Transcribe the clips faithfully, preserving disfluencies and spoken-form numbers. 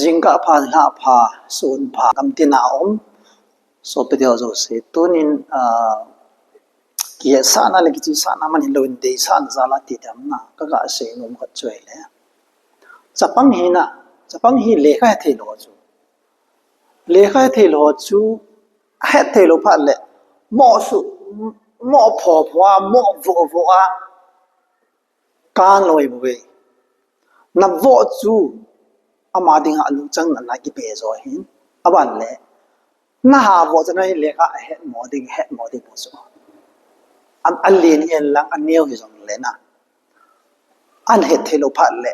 Jingkah pha, nilhah pha, sun pha, gamtina um. Sopi teho jouse, tunin, ah, kihetsahna le kichisahna man hilou in deisahna jal a ti ding ham na, ka, ka sei nom khat chu ahile. Chapang hi na, chapang hi lekha hethei lou chu. Lekha hethei lou chu, hethei lou phat le, mo su, mo pho pho a, mo vo vo a, kan lou bou ve. Na vo chu, ama dinga lungchang na, na kipe jo hin. Aban le, na ha vo chu na hi lekha ahet mo ding, het mo ding mo chu. An, an lin hi en lang, an neo hi jong le na. An hethei lou phat le.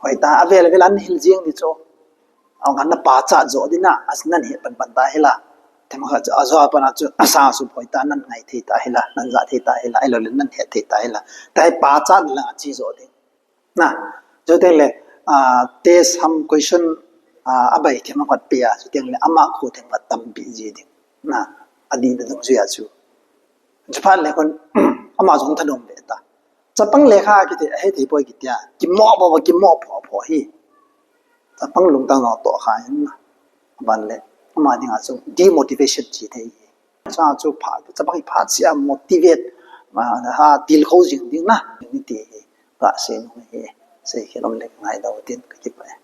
Hoita, avel vel an hil jing ni chu. Ang kan na pachat jo ding na, as nan het pan pan ta hila. Themkhat chu, ajo pan a chu, asa su hoita nan ngai thei ta hila, nan ja thei ta hila, ahilou le nan het thei ta hila. Tai pachat lang a chi jo ding. Na, chuteng le, ah, test ham question, ah, abai themkhat pe a, chuteng le ama khu themkhat tampi ji ding. Na, adih na dungjuia chu. Chuphat le khun, ama jong thanom ve ta. Chapang lekha kithei, ahethei poi kitia, kimo bo, kimo pho pho hi. Chapang lungtang jong toh kha in na. Aban le, ama dinga chu demotivation chi thei hi. Cha chu pha, chapang hi pha chia motivate, ma, ha, tilkhou jing ding na, ni ti hi, ka sei nom hi, sei khel um le ngai dau tin ka kipah e.